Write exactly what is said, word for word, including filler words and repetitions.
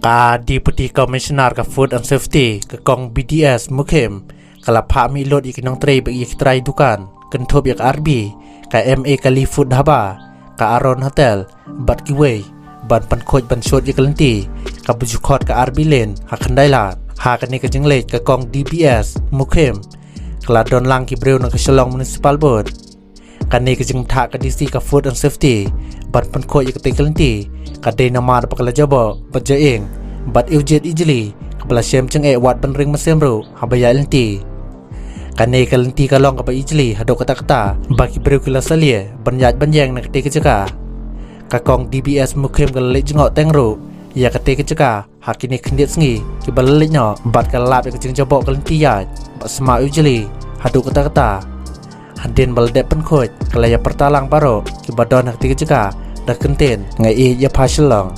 Ka Deputy Commissioner ka Food and Safety, ka Kong B D S Mukhim, ka la phah mih lut ïa ki nongtrei bad ïa ki trai dukan, kynthup ïa ka R B, ka M A Kali Food Dhaba, ka Aron Hotel, bad kiwei, ban pynkhuid ban shut ïa ka lynti kaba ju khot ka R B Lane ha Khyndailad. Ha kane ka jingleit ka Kong D B S Mukhim, ka la don lang ki briew na ka Shillong Municipal Board. Kane ka jingthah ka D C ka Food and Safety ban pynkhuid ïa katei ka lynti, ka dei namar ba ka la jaboh bad jaing, bad ïa u jied ijli kaba la shem jingeh wat ban ring mynsiem ruh haba ïaid lynti. Kane ka lynti ka long kaba ijli haduh katta katta ba ki briew ki la salia ban ïaid ban ïeng na katei ka jaka. Ka Kong D B S Mukhim ka la leit jngoh teng ruh ïa katei ka jaka ha kine khyndiat sngi kiba la leit noh, bad ka la lap ïa ka jingjaboh ka lynti ïaid, bad sma u jli haduh katta katta. Hadien ba la dep pynkhuid, ka la ïa pyrta lang baroh kiba don ha katei ka jaka da ka kyntien, "Nga ïeit ïa pha Shillong."